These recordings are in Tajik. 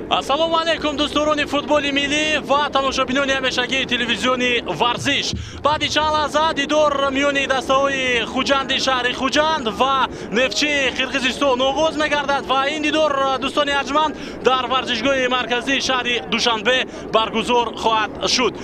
Ассалому алайкум, дӯстдорони футболи миллӣ ва тамошобинони ҳамешагии телевизиони Варзиш. Баъди чанд лаҳза дидор миёни дастаҳои Хуҷанди шаҳри Хуҷанд ва Нефтчии Қирғизистон оғоз мегардад ва ин дидор, дӯстони арҷманд, дар варзишгоҳи марказии шаҳри Душанбе баргузор хоҳад шуд.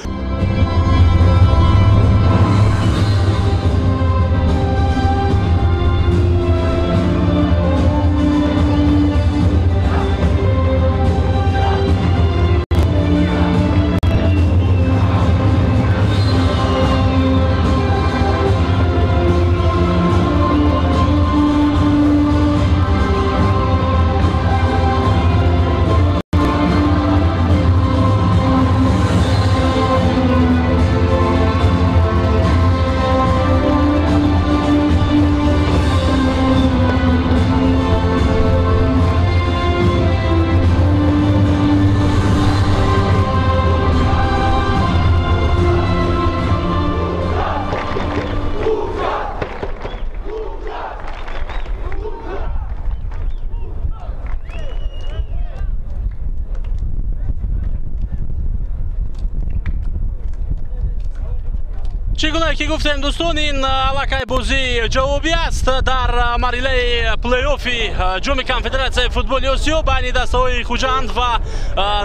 Чӣ гуна ки гуфтем, дӯстон, ин аллакай бозии ҷавобӣ аст дар марҳилаи плей-оффи ҷоми конфедератсияи футболи Осиё байни дастаҳои Хуҷанд ва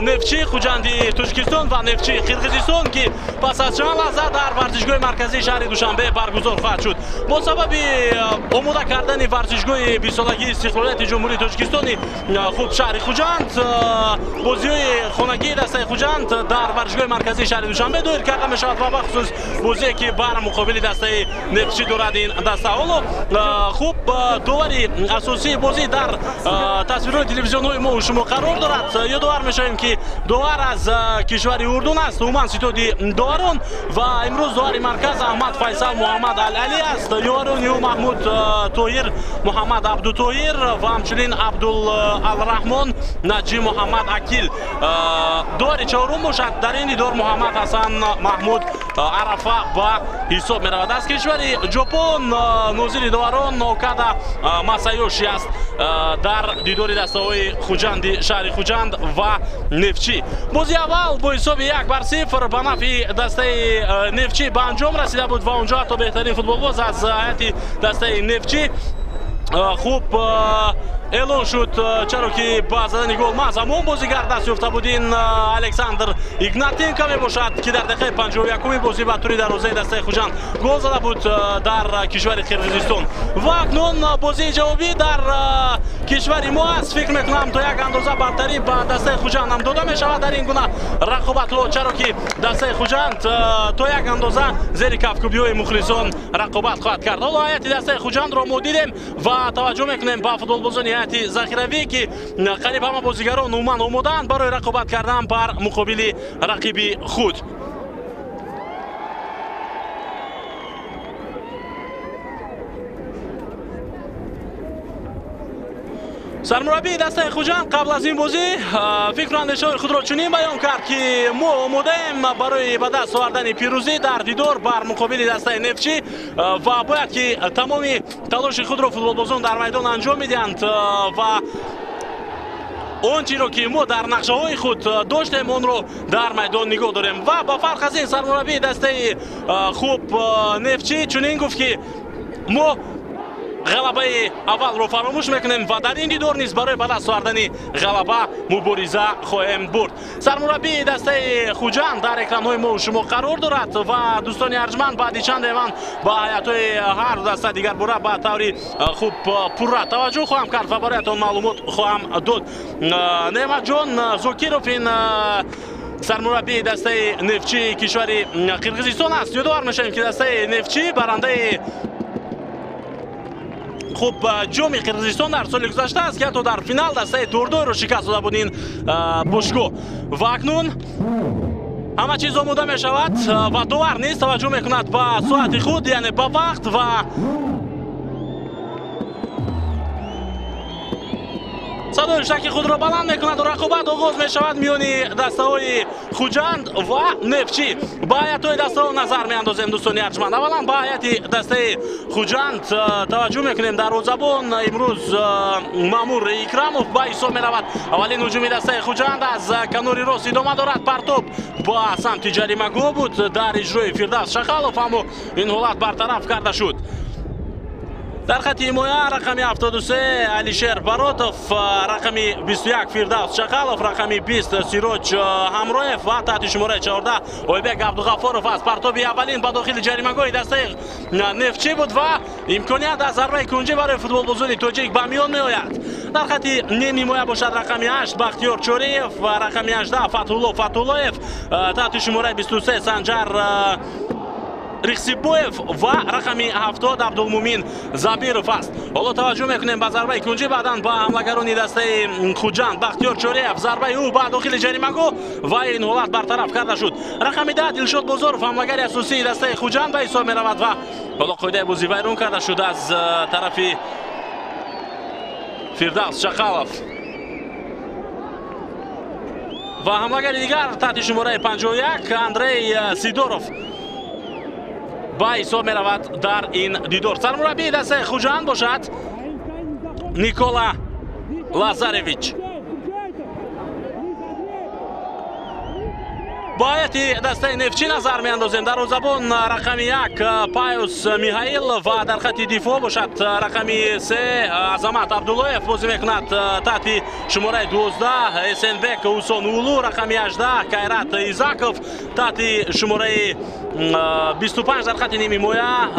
Нефтчӣ, Хуҷанди Тоҷикистон ва Нефтчии Қирғизистон, ки пас аз чанд лаҳза дар варзишгоҳи марказии шаҳри Душанбе баргузор хоҳад шуд. Бо сабаби омода кардани варзишгоҳи бистсолагии истиқлолияти Ҷумҳурии Тоҷикистони хуб шаҳри Хуҷанд, бозиҳои хонагии дастаи Хуҷанд дар варзишгоҳи марказии шаҳри Душанбе доир карда мешавад ва бахусус бозие ки бар муқобили дастаи Нефтчӣ дорад ин даста. Ҳоло хуб довари асосии бозӣ дар тасвирҳои телевизионҳои мо шумо қарор дорад. Ёдовар мешавем, ки довар аз кишвари Урдун аст, умуман ситоди доварон, ва имрӯз довари марказ Аҳмад Файсал Муҳаммад Ал-Али аст. Ёварони ӯ Маҳмуд Тоҳир Муҳаммад Абдутоҳир ва ҳамчунин Абдул Алраҳмон Наҷим Муҳаммад Акил. Довари чорум бошад дар ин дидор Муҳаммад Ҳасан Маҳмуд Арафа ба ҳисоб меравад. Аз кишвари Ҷопон нозири доварон Окада Масайоши аст дар дидори дастаҳои Хуҷанди шаҳри Хуҷанд ва Нефтчӣ. Бози аввал бо ҳисоби 1-0 ба нафъи дастаи Нефтчӣ ба анҷом расида буд ва онҷо ҳатто беҳтарин футболбоз аз ҳайати дастаи Нефтчӣ хуб эълон шуд, чаро ки ба задани гол маҳз ҳамон бозигар даст ёфта буд. Ин Александр Игнатенко мебошад, ки дар дақиқаи 51-уми бозӣ ба тури дарвозаи дастаи Хуҷанд гол зада буд дар кишвари Қирғизистон. Ва акнун бозии ҷавобӣ дар кишвари мо аст. Фикр мекунам, то як андоза бартарӣ ба дастаи Хуҷанд ҳам дода мешавад дар ин гуна рақобатҳо, чаро ки дастаи Хуҷанд то як андоза зери кафкӯбиҳои мухлисон рақобат хоҳад кард. Ҳоло ҳайати дастаи Хуҷандро мо дидем ва таваҷҷӯҳ мекунем ба футболбозони ҳайати захиравӣ, ки қариб ҳама бозигарон умуман омодаанд барои рақобат кардан бар муқобили рақиби худ. Сармураббии дастаи Хуҷанд қабл аз ин бозӣ фикру андешаҳои худро чунин баён кард, ки мо омодаем барои ба даст овардани пирӯзӣ дар дидор бар муқобили дастаи Нефтчӣ ва бояд ки тамоми талоши худро футболбозон дар майдон анҷом медиҳанд ва он чиро ки мо дар нақшаҳои худ доштем, онро дар майдон нигоҳ дорем. Ва ба фарқ аз ин сармураббии дастаи хуб Нефтчӣ чунин гуфт, ки мо ғалабаи аввалро фаромӯш мекунем ва дар ин дидор низ барои ба даст овардани ғалаба мубориза хоҳем бурд. Сармураббии дастаи Хуҷанд дар экранҳои мо шумо қарор дорад ва дӯстони арҷманд, баъди чанде ман ба ҳайатҳои ҳар даста дигарбора ба таври хуб пурра таваҷҷӯҳ хоҳам кард ва бароятон маълумот хоҳам дод. Неъматҷон Зокиров ин сармураббии дастаи Нефтчии кишвари Қирғизистон аст. Ёдовар мешавем, ки дастаи Нефтчӣ барандаи хуб ҷоми Қирғизистон дар соли гузашта аст, ки ҳатто дар финал дастаи Дордойро шикаст дода буд ин бошгоҳ. Ва акнун ҳама чиз омода мешавад ва довар низ таваҷҷӯҳ мекунад ба соати худ, яъне ба вақт, ва Садои шаки худро баланд мекунад ва рақобат оғоз мешавад миёни дастаҳои Хуҷанд ва Нефтчӣ. Ба ҳайатҳои дастаҳо назар меандозем, дӯстони арҷманд. Аввалан ба ҳайати дастаи Хуҷанд таваҷҷӯҳ мекунем. Дарвозабон имрӯз Маъмур Икрамов ба ҳисоб меравад. Аввалин ҳуҷуми дастаи Хуҷанд аз канори рост идома дорад. Партоб ба самти ҷаримагоҳ буд дар иҷрои Фирдавс Шахалов, аммо ин ҳолат бартараф карда шуд. Дар хати ҳимоя рақами 73 Алишер Баротов, рақами 21 Фирдавс Шахалов, рақами 20 Сироҷ Ҳамроев ва таҳти шумораи 14 Ойбек Абдуғаффоров. Аз партоби аввалин ба дохили ҷаримагоҳи дастаи Нефтчӣ буд ва имконият аз зарбаи кунҷӣ барои футболбозони тоҷик ба миён меояд. Дар хати ним ҳимоя бошад рақами 8 Бахтиёр Чориев, рақами 18 Фатҳулло Фатҳуллоев, таҳти шумораи 23 Санҷар Рихсибоев ва рақами 70 Абдулмумин Забиров аст. Ҳоло таваҷҷӯҳ мекунем ба зарбаи кунҷӣ, баъдан ба ҳамлагарони дастаи Хуҷанд. Бахтиёр Чориев, зарбаи ӯ ба дохили ҷаримагоҳ ва ин ҳолат бартараф карда шуд. Рақами 10 Дилшод Бозоров, ҳамлагари асосии дастаи Хуҷанд ба ҳисоб меравад ва ҳоло қоидаи бозӣ вайрон карда шуд аз тарафи Фирдавс Шақалов. Ва ҳамлагари дигар таҳти шумораи 51 Андрей Сидоров ба ҳисоб меравад дар ин дидор. Сармураббии дастаи Хуҷанд бошад Никола Лазаревич. Ба ҳайати дастаи Нефтчӣ назар меандозем. Дарвозабон рақами 1 Паюс Михаил ва дар хати дифоъ бошад рақами 3 Азамат Абдуллоев бозӣ мекунад таҳти шумораи 12 Эсенбек Усонулу, рақами 18 Кайрат Изаков таҳти шумораи 25 дар хати нимҳимоя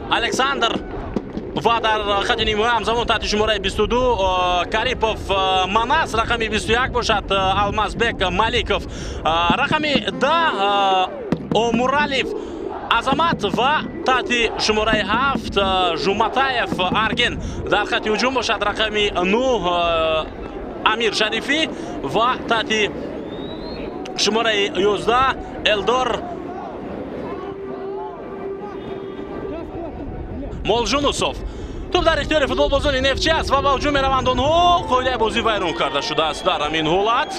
Александр ва дар хати нимҳимоя ҳамзамон таҳти шумораи 22 Карипов Манас, рақами 21 бошад Алмазбек Маликов, рақами 10 Омуралиев Азамат ва таҳти шумораи 7 Жуматаев Арген. Дар хати ҳуҷум бошад рақами 9 Амир Шарифӣ ва таҳти шумораи 11 Элдор Молжунусов. Туп дар ихтиёри футболбозони Нефтчӣ аст ва ба ҳуҷум мераванд онҳо. Қоидаи бозӣ вайрон карда шудааст дар ҳамин ҳолат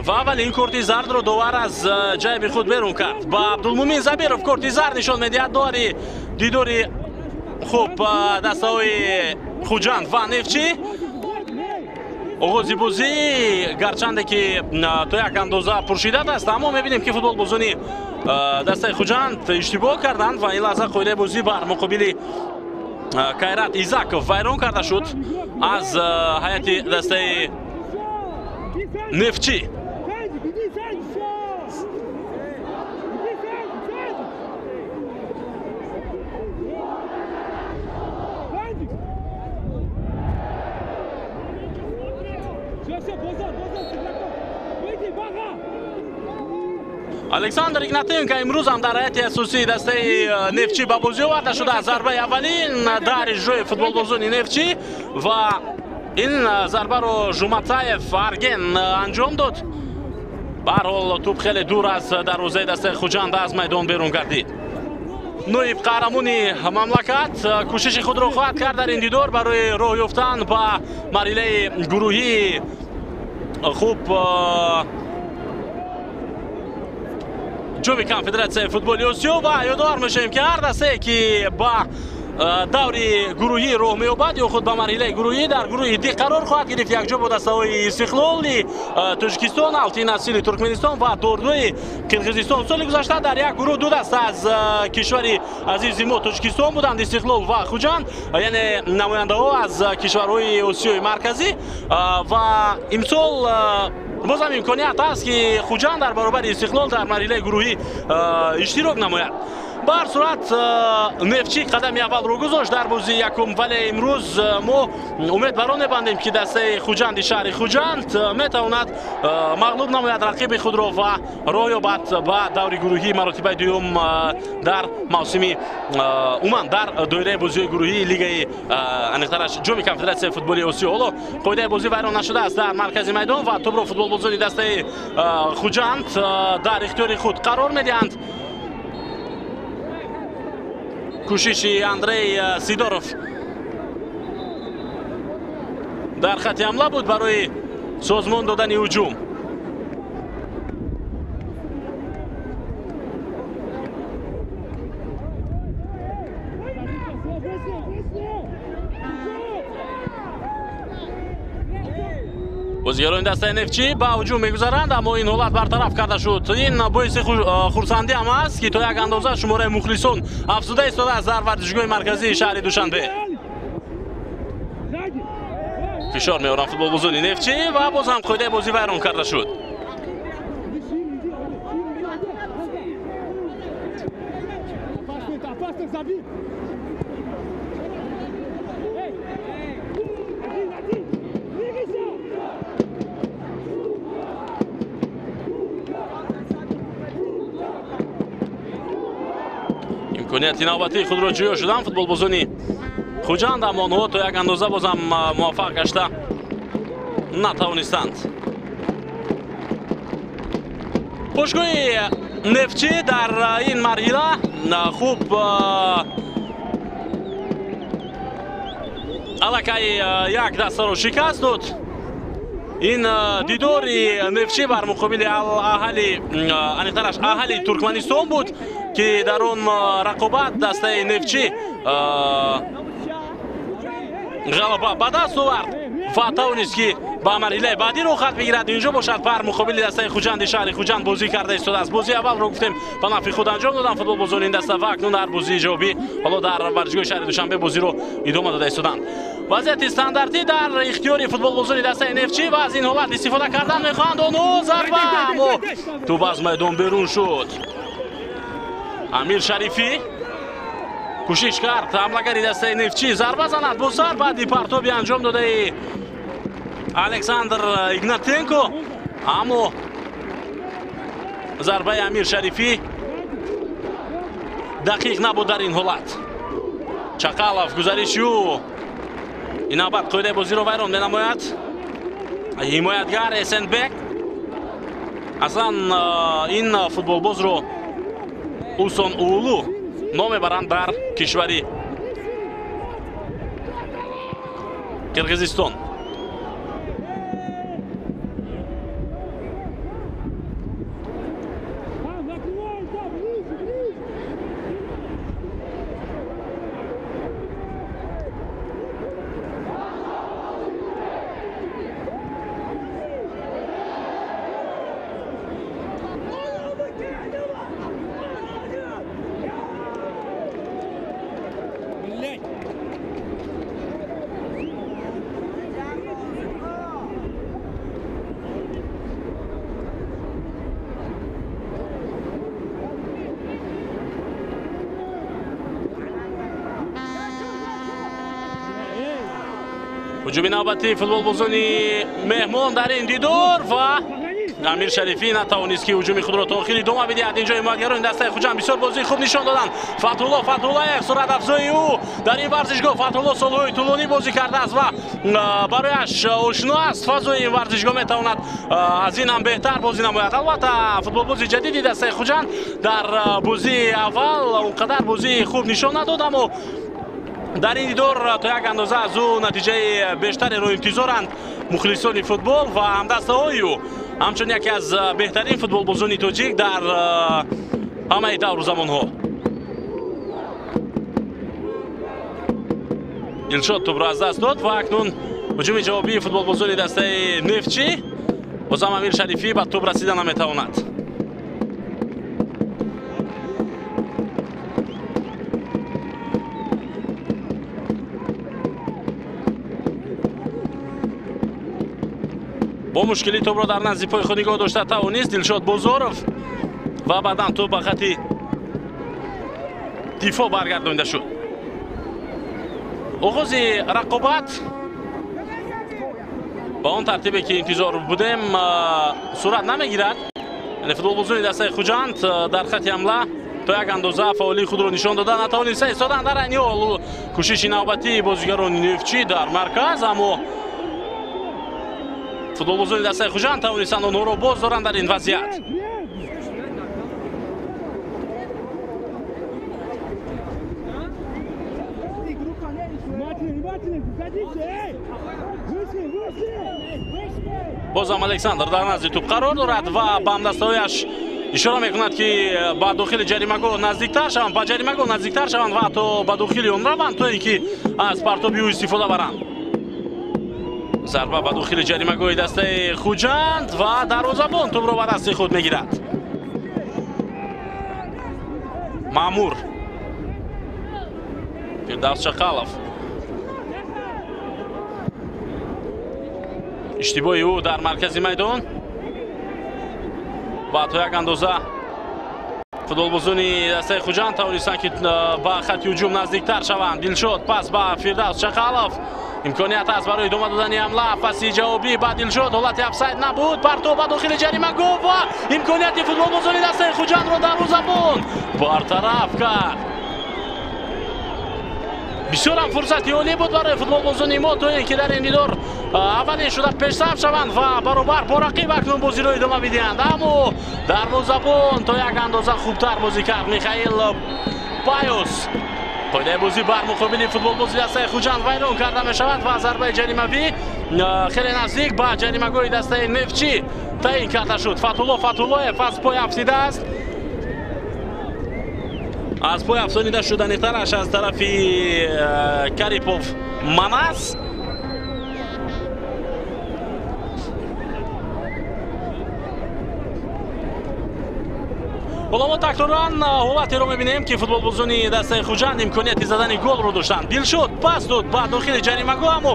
ва аввалин корти зардро довар аз ҷайби худ берун кард. Ба Абдулмумин Забиров корти зард нишон медиҳад. Довари дидори хуб дастаҳои Хуҷанд ва Нефтчӣ. Оғози бозӣ гарчанде ки то як андоза пуршиддат аст, аммо мебинем ки футболбозони дастаи Хуҷанд иштибоҳ карданд ва ин лаҳза қоидаи бозӣ бар муқобили Кайрат Изаков вайрон карда шуд аз ҳайати дастаи Нефтчӣ. Александр Игнатенко имрӯз ҳам дар ҳайати асосии дастаи Нефтчӣ ба бозӣ оварда шудааст. Зарбаи аввалин дар иҷрои футболбозони Нефтчӣ ва ин зарбаро Жуматаев Арген анҷом дод. Ба ҳар ҳол тӯп хеле дур аз дарвозаи дастаи Хуҷанд аз майдон берун гардид. Ноиб қаҳрамони мамлакат кӯшиши худро хоҳад кард дар ин дидор барои роҳ ёфтан ба марҳилаи гурӯҳии хуб ҷоми конфедератсияи футболи Осиё. Ва ёдовар мешавем ки ҳар дастае ки ба даври гурӯҳӣ роҳ меёбад ё худ ба марҳилаи гурӯҳӣ дар гурӯҳи Д қарор хоҳад гирифт, якҷо бо дастаҳои Истиқлоли Тоҷикистон, Алтин Асили Туркманистон ва Дордои Қирғизистон. Соли гузашта дар як гурӯҳ ду даста аз кишвари азизи мо Тоҷикистон буданд, Истиқлол ва Хуҷанд, яъне намояндаҳо аз кишварҳои Осиёи Марказӣ. Ва имсол бозам имконият аст ки Хуҷанд дар баробари Истиқлол дар марҳилаи гурӯҳӣ иштирок намояд. Ба ҳар сурат Нефтчӣ қадами аввалро гузошт дар бозии якум, вале имрӯз мо умед бар он мебандем ки дастаи Хуҷанди шаҳри Хуҷанд метавонад мағлуб намояд рақиби худро ва роҳ ёбад ба даври гурӯҳии маротибаи дуюм дар мавсими умуман дар доираи бозиҳои гурӯҳии лигаи аниқтараш ҷоми конфедератсияи футболи Осиё. Ҳоло қоидаи бозӣ вайрон нашудааст дар маркази майдон ва тӯбро футболбозони дастаи Хуҷанд дар ихтиёри худ қарор медиҳанд. Кӯшиши Андрей Сидоров. Дар хати ҳамла буд барои созмон додани ҳуҷум. Бозигарони дастаи Нефтчӣ ба ҳуҷум мегузаранд, аммо ин ҳолат бартараф карда шуд. Ин боиси хурсандӣ ҳам аст, ки то як андоза шумораи мухлисон афзуда истодааст дар варзишгоҳи марказии шаҳри Душанбе. Фишор меоранд футболбозони Нефтчӣ ва боз ҳам қоидаи бозӣ вайрон карда шуд. Имконияти навбатии худро ҷӯё шуданд футболбозони Хуҷанд, аммо онҳо то як андоза бозам муваффақ гашта натавонистанд. Бошгоҳи Нефтчӣ дар ин марҳила хуб аллакай як дастаро шикаст дод. Ин дидори Нефтчӣ бар муқобили аҳали, аниқтараш аҳали Туркманистон буд, ки дар он рақобат дастаи Нефтчӣ ғалаба ба даст овард ва тавонист, ки ба марҳилаи баъдӣ роҳхат бигирад. Инҷо бошад бар муқобили дастаи Хуҷанди шаҳри Хуҷанд бозӣ карда истодааст. Бозии аввалро гуфтем ба нафъи худ анҷом доданд футболбозони ин даста ва акнун дар бозии ҷавобӣ ҳоло дар варзишгоҳи шаҳри Душанбе бозиро идома дода истоданд. Вазъияти стандартӣ дар ихтиёри футболбозони дастаи Нефтчӣ ва аз ин ҳолат истифода кардан мехоҳанд онҳо. Зарба, аммо тӯб аз майдон берун шуд. Амир Шарифӣ кӯшиш кард ҳамлагари дастаи Нефтчӣ зарба занад бо сар, баъди партоби анҷом додаи Александр Игнатенко, аммо зарбаи Амир Шарифӣ дақиқ набуд дар ин ҳолат. Чақалов гузариши ӯ ин навбат қоидаи бозиро вайрон менамояд. Ҳимоятгар Эсенбек, аслан ин футболбозро Усон Уулу ном мебаранд дар кишвари Қирғизистон. Ҳуҷуми навбатии футболбозони меҳмон дар ин дидор ва Амир Шарифӣ натавонист, ки ҳуҷуми худро то охир идома бидиҳад. Инҷо ҳимоятгарони дастаи Хуҷанд бисёр бозии хуб нишон доданд. Фатҳулло Фатҳуллаев, суратафзои ӯ дар ин варзишгоҳ. Фатҳулло солҳои тӯлонӣ бозӣ кардааст ва барояш ошно аст фазои ин варзишгоҳ, метавонад аз ин ҳам беҳтар бозӣ намояд. Албатта футболбози ҷадиди дастаи Хуҷанд дар бозии аввал он қадар бозии хуб нишон надод, аммо дар ин дидор то як андоза аз ӯ натиҷаи бештареро интизоранд мухлисони футбол ва ҳамдастаҳои ӯ. Ҳамчун яке аз беҳтарин футболбозони тоҷик дар ҳамаи давру замонҳо. Дилшод тӯбро аз даст дод ва акнун ҳуҷуми ҷавобии футболбозони дастаи Нефтчӣ. Бозам Амир Шарифӣ ба тӯб расида наметавонад. Бо мушкилӣ тӯбро дар назди пои худ нигоҳ дошта тавонист Дилшод Бозоров ва баъдан тӯб ба хати дифоъ баргардонида шуд. Оғози рақобат ба он тартибе ки интизор будем сурат намегирад. Яъне футболбозони дастаи Хуҷанд дар хати ҳамла то як андоза фаъолии худро нишон дода натавониста истоданд. Дар айни ҳол кӯшиши навбатии бозигарони Нефтчӣ дар марказ, аммо футболбозони дастаи Хуҷанд тавонистанд онҳоро боз доранд дар ин вазъият. Бозам Александр дар назди тӯб қарор дорад ва ба ҳамдастаҳояш ишора мекунад, ки ба дохили ҷаримагоҳ наздиктар шаванд, ба ҷаримагоҳ наздиктар шаванд ва ҳатто ба дохили он раванд, то ин ки аз партоби ӯ истифода баранд. Зарба ба дохили ҷаримагоҳи дастаи Хуҷанд ва дарвозабон тӯбро ба дасти худ мегирад. Маъмур, Фирдавс Чақалов. Иштибоҳи ӯ дар маркази майдон ва то як андоза футболбозони дастаи Хуҷанд тавонистанд, ки ба хатти ҳуҷум наздиктар шаванд. Дилшод пас ба Фирдавс Чақалов. Имконият аст барои идома додани ҳамла. Паси ҷавобӣ ба Дилшод, ҳолати офсайд набуд. Партов ба дохили ҷаримагоҳ ва имконияти футболбозони дастаи Хуҷандро дарвозабон бартараф кард. Бисёрам фурсати олӣ буд барои футболбозони мо, то ин ки дар ин дидор аввалин шуда пешсаф шаванд ва баробар бо рақиб акнун бозиро идома бидиҳанд. Аммо дарвозабон то як андоза хубтар бозӣ кард. Михаил Пайус. Қоидаи бозӣ бар муқобили футболбози дастаи Хуҷанд вайрон карда мешавад ва зарбаи ҷаримавӣ хеле наздик ба ҷаримагоҳи дастаи Нефтчӣ таъин карда шуд. Фатулло Фатуллоев аз пой афтидааст. Аз пой афтонида шудани тараш аз тарафи Карипов Манас. Ҳоло мо такроран ҳолатеро мебинем, ки футболбозони дастаи Хуҷанд имконияти задани голро доштанд. Дилшод пас дод ба дохили ҷаримагоҳ, аммо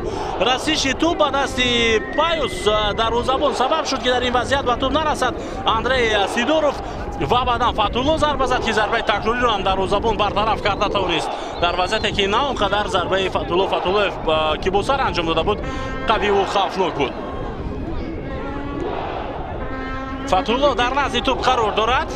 расиши тӯб ба дасти Пайус дарвозабон сабаб шуд, ки дар ин вазъият ба тӯб нарасад Андрей Сидоров ва баъдан Фатулло зарба зад, ки зарбаи такрориро ҳам дарвозабон бартараф карда тавонист. Дар вазъияте ки на он қадар зарбаи Фатулло Фатуллоев, ки бо сар анҷом дода буд, қавиву хавфнок буд. Фатулло дар назди тӯб қарор дорад.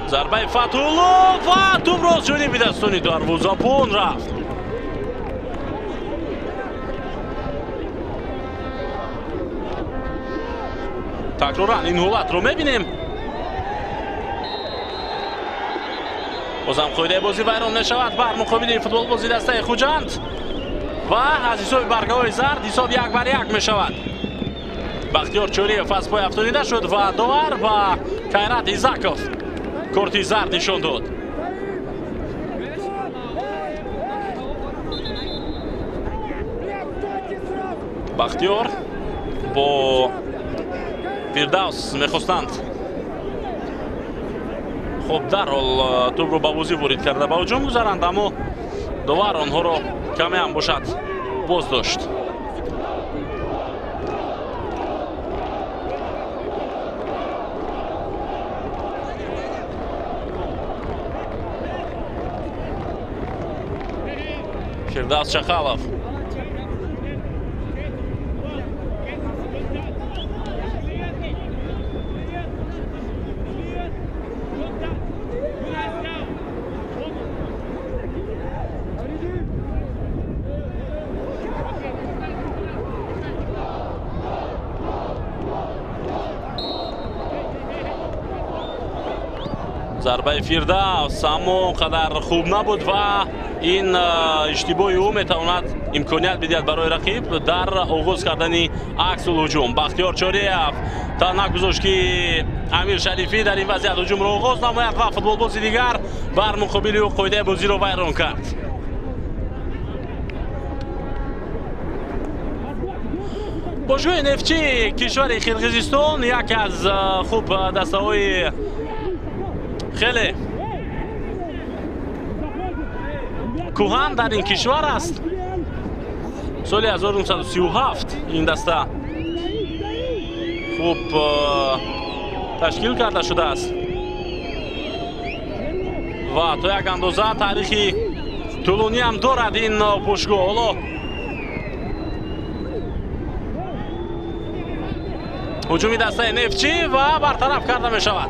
Зарбаи Фатулло ва тӯбро аз ҷониби дастони дарвозабон рафт. Такроран ин ҳолатро мебинем. Бозам қоидаи бозӣ вайрон мешавад бар муқобили футболбози дастаи Хуҷанд ва аз ҳисоби баргаҳои зард ҳисоб 1-1 мешавад. Бахтиёр Чориев аз пой афтонида шуд ва довар ба Кайрат Изаков корти зард нишон дод. Бахтиёр бо Фирдавс мехостанд хуб дарҳол тӯбро ба бозӣ ворид карда ба ҳуҷум гузаранд, аммо довар онҳоро каме ҳам бошад боз дошт. Фирдавс Чақалов. Зарбаи Фирдавс аммо он қадар хуб набуд ва ин иштибоҳи ӯ метавонад имконият бидиҳад барои рақиб дар оғоз кардани аксул ҳуҷум. Бахтиёр Чориев та нагузошт, ки Амир Шарифӣ дар ин вазъият ҳуҷумро оғоз намояд ва футболбози дигар бар муқобили ӯ қоидаи бозиро вайрон кард. Бошгоҳи Нефтчӣ кишвари Қирғизистон яке аз хуб дастаҳои хеле кӯҳан дар ин кишвар аст. Соли 1937 ин даста хуб ташкил карда шудааст ва то як андоза таърихи тӯлонӣ ҳам дорад ин бошгоҳ. Ҳоло ҳуҷуми дастаи Нефтчӣ ва бартараф карда мешавад.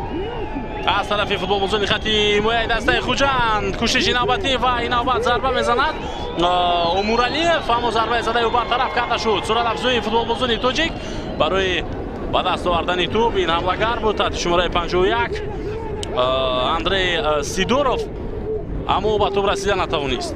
Аз тарафи футболбозони хати ҳимояи дастаи Хуҷанд кӯшиши навбатӣ ва ин навбат зарба мезанад Умуралиев, аммо зарбаи задаи ӯ бартараф карда шуд. Суръатафзои футболбозони тоҷик барои ба даст овардани тӯб ин ҳамлагар буд таҳти шумораи 51 Андрей Сидоров, аммо ӯ ба тӯб расида натавонист.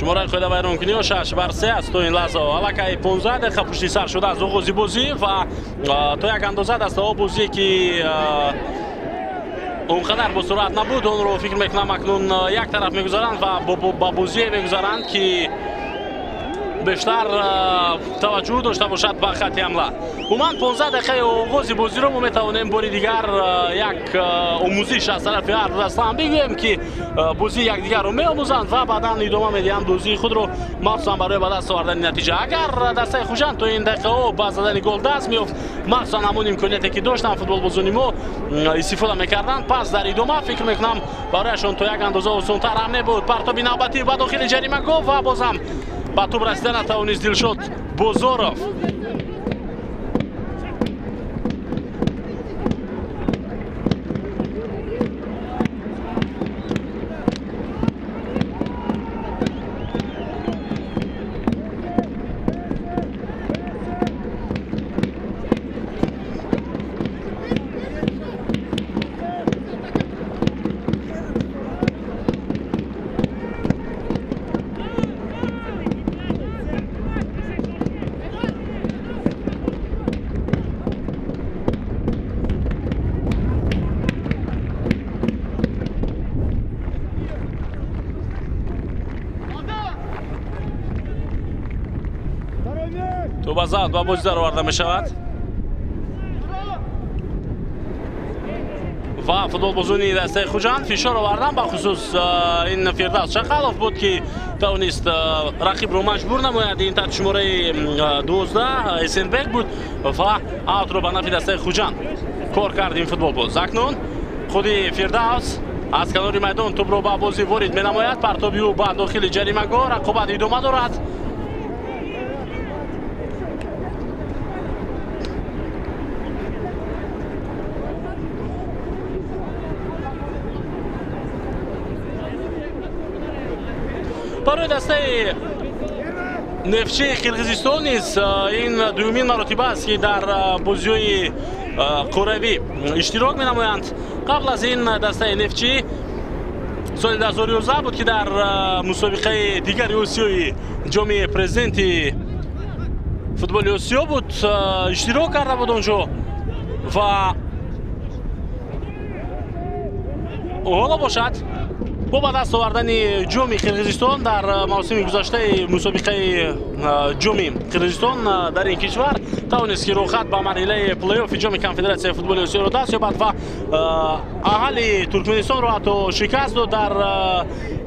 Шумораи қоидавайронкуниҳо 6-3 аст то ин лаҳза. Аллакай 15 дақиқа пушти сар шуда аз оғози бозӣ ва то як андоза дастаҳо бозие ки он қадар бо суръат набуд, онро фикр мекунам акнун як тараф мегузаранд ва ба бозие мегузаранд ки бештар таваҷҷӯҳ дошта бошад ба хатти ҳамла. Умуман 15 дақиқаи оғози бозиро мо метавонем бори дигар як омӯзиш аз тарафи ҳар ду даста ҳам бигӯем ки бозии якдигарро меомӯзанд ва баъдан идома медиҳанд бозии худро, махсусан барои ба даст овардани натиҷа. Агар дастаи Хуҷанд то ин дақиқаҳо ба задани гол даст меёфт, махсусан ҳамон имконияте ки доштанд футболбозони мо истифода мекарданд, пас дар идома фикр мекунам барояшон то як андоза осонтар ҳам мебуд. Партоби навбатӣ ба дохили ҷаримагоҳ ва бозам ба тӯб расида натавонист Дилшод Бозоров. Тӯбазад ба бозӣ дароварда мешавад ва футболбозони дастаи Хуҷанд фишор овардан, бахусус ин Фирдавс Шақалов буд ки тавонист рақибро маҷбур намояд. Ин таҳти шумораи 12 Эсенбек буд ва аутро ба нафи дастаи Хуҷанд кор кард ин футболбоз. Акнун худи Фирдавс аз канори майдон тӯбро ба бозӣ ворид менамояд. Партоби ӯ ба дохили ҷаримагоҳ, рақобат идома дорад. Барои дастаи Нефчии Қирғизистон низ ин дуюмин маротиба аст ки дар бозиҳои қуравӣ иштирок менамоянд. Қабл аз ин дастаи Нефчӣ соли 2011 буд ки дар мусобиқаи дигари Осиёи ҷоми президенти футболи Осиё буд, иштирок карда буд онҷо ва ҳоло бошад бо ба даст овардани ҷоми Қирғизистон дар мавсими гузаштаи мусобиқаи ҷоми Қирғизистон дар ин кишвар тавонист ки роҳхат ба марҳилаи плей-оффи ҷоми конфедератсияи футболи Осиёро даст ёбад ва аҳали Туркманистонро ҳатто шикаст дод дар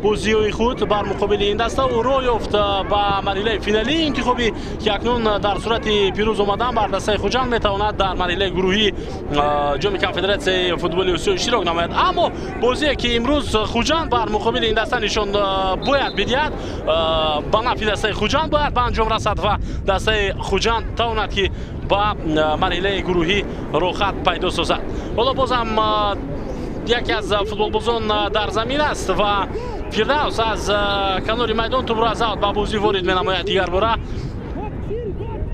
бозиҳои худ бар муқобили ин даста. Ӯ роҳ ёфт ба марҳилаи финалии интихобӣ ки акнун дар сурати пирӯз омадан бар дастаи Хуҷанд метавонад дар марҳилаи гурӯҳии ҷоми конфедератсияи футболи Осиё иштирок намояд. Аммо бозие ки имрӯз Хуҷанд бар муқобили ин даста нишон бояд бидиҳад, ба нафи дастаи Хуҷанд бояд ба анҷом расад ва дастаи Хуҷанд тавонад ки ба марҳилаи гурӯҳӣ роҳхат пайдо созад. Ҳоло бозам яке аз футболбозон дар замин аст ва Фирдавс аз канори майдон тӯбро аз аут ба бозӣ ворид менамояд. Дигарбора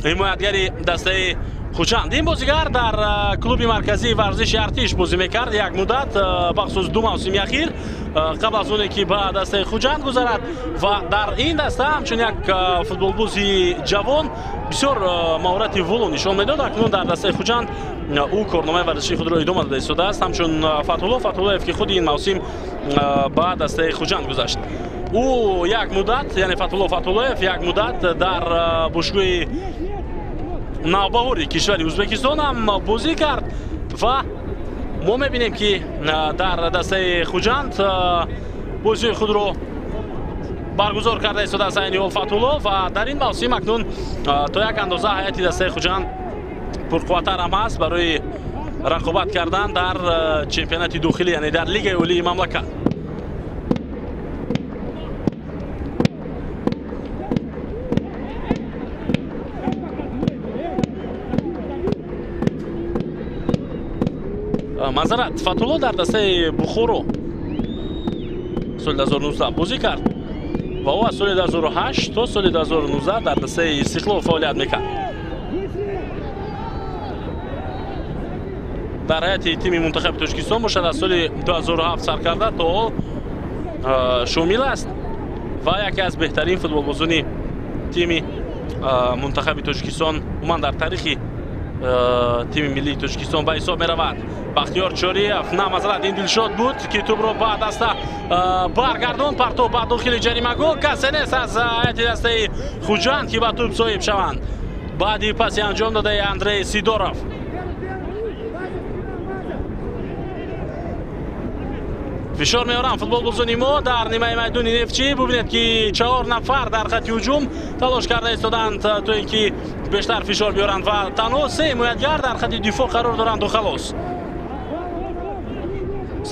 ҳимоятгари дастаи Хуҷанд. Ин бозигар дар клуби марказии варзиши Артиш бозӣ мекард як муддат, бахусус ду мавсими ахир қабл аз оне ки ба дастаи Хуҷанд гузарад ва дар ин даста ҳамчун як футболбози ҷавон бисёр маҳорати воло нишон медод. Акнун дар дастаи Хуҷанд ӯ корномаи варзишии худро идома дода истодааст, ҳамчун Фатҳулло Фатҳуллоев ки худи ин мавсим ба дастаи Хуҷанд гузашт. Ӯ як муддат, яъне Фатҳулло Фатҳуллоев як муддат дар бошгоҳи Навбаҳори кишвари Ӯзбекистон ҳам бозӣ кард ва мо мебинем, ки дар дастаи Хуҷанд бозии худро баргузор карда истодааст айни ҳол Фатҳулло ва дар ин мавсим акнун то як андоза ҳайати дастаи Хуҷанд пурқувваттар ҳам ҳаст барои рақобат кардан дар чемпионати дохилӣ, яъне дар лигаи олии мамлакат. Мазарат, Фатҳулло дар дастаи Бухоро соли 2019 бозӣ кард ва ӯ аз соли 2008 то соли 2019 дар дастаи Истиқлол фаъолият мекард. Дар ҳайати тими мунтахаби Тоҷикистон бошад аз соли 2007 сар карда то ҳол шомил аст ва яке аз беҳтарин футболбозони тими мунтахаби Тоҷикистон умуман дар таърихи тими миллии Тоҷикистон ба ҳисоб меравад. Бахтиёр Чориев, на, мазарат, ин Дилшод буд, ки тӯбро ба даста баргардон, партов ба дохили ҷаримагоҳ. Касе нест аз ҳайати дастаи Хуҷанд, ки ба тӯб соҳиб шаванд. Баъди паси анҷом додаи Андрей Сидоров. Фишор меоранд футболбозони мо дар нимаи майдони Нефтчӣ. Бубинед, ки 4 нафар дар хати ҳуҷум талош карда истоданд то ин ки бештар фишор биёранд ва танҳо 3 ҳимоятгар дар хати дифоъ қарор доранд. Халос.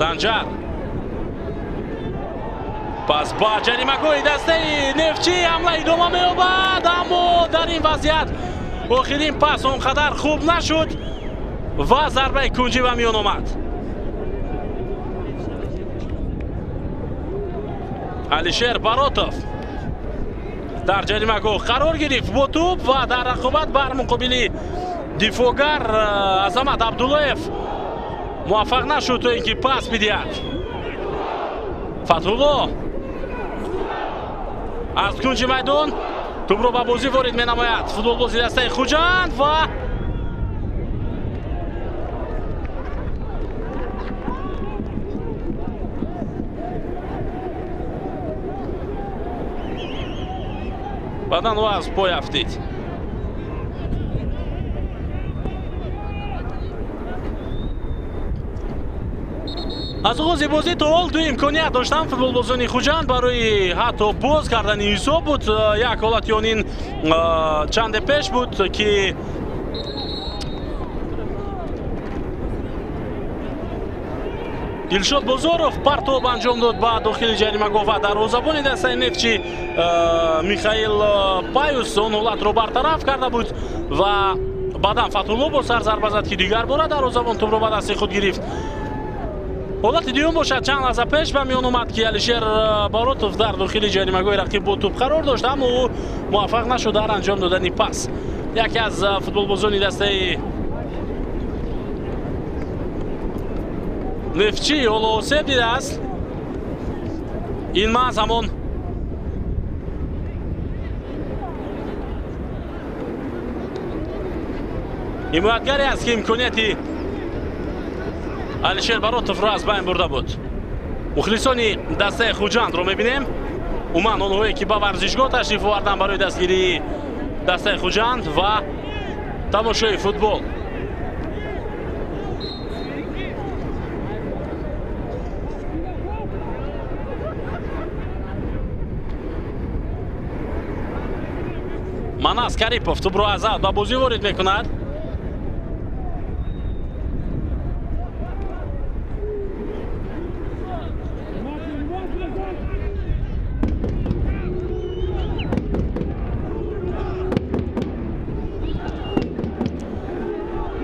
Санҷар пас ба ҷаримагоҳи дастаи Нефтчӣ ҳамла идома меёбад, аммо дар ин вазъият охирин пас он қадар хуб нашуд ва зарбаи кунҷӣ ба миён омад. Алишер Баротов дар ҷаримагоҳ қарор гирифт бо тӯб ва дар рақобат бар муқобили дифоъгар Азамат Абдуллоев муваффақ нашуд то ин ки пас бидиҳад. Фатҳулло аз кунҷи майдон тӯбро ба бозӣ ворид менамояд. Футболбози дастаи Хуҷанд ва баъдан ӯ аз пой афтид. Аз оғози бозӣ то ҳол ду имконият доштанд футболбозони Хуҷанд барои ҳатто боз кардани ҳисоб буд. Як ҳолати он ин чанде пеш буд, ки Дилшод Бозоров партоб анҷом дод ба дохили ҷаримагоҳ ва дарвозабони дастаи Нефтчӣ Михаил Паюс он ҳолатро бартараф карда буд ва баъдан Фатҳулло бо сар зарба зад, ки дигар бора дарвозабон тӯбро ба дасти худ гирифт. Ҳолати дуюм бошад чанд лаҳза пеш ба миён омад, ки Алишер Баротов дар дохили ҷаримагоҳи рақиб бо тӯб қарор дошт, аммо ӯ муваффақ нашуд дар анҷом додани пас. Яке аз футболбозони дастаи Нефтчӣ ҳоло осеб дидааст. Ин маҳз ҳамон ҳимоятгаре аст, ки имконияти Алишер Баротовро аз байн бурда буд. Мухлисони дастаи Хуҷандро мебинем. Умуман онҳое, ки ба варзишгоҳ ташриф оварданд барои дастгирии дастаи Хуҷанд ва тамошои футбол. Манас Карипов тӯбро аз аут ба бозӣ ворид мекунад.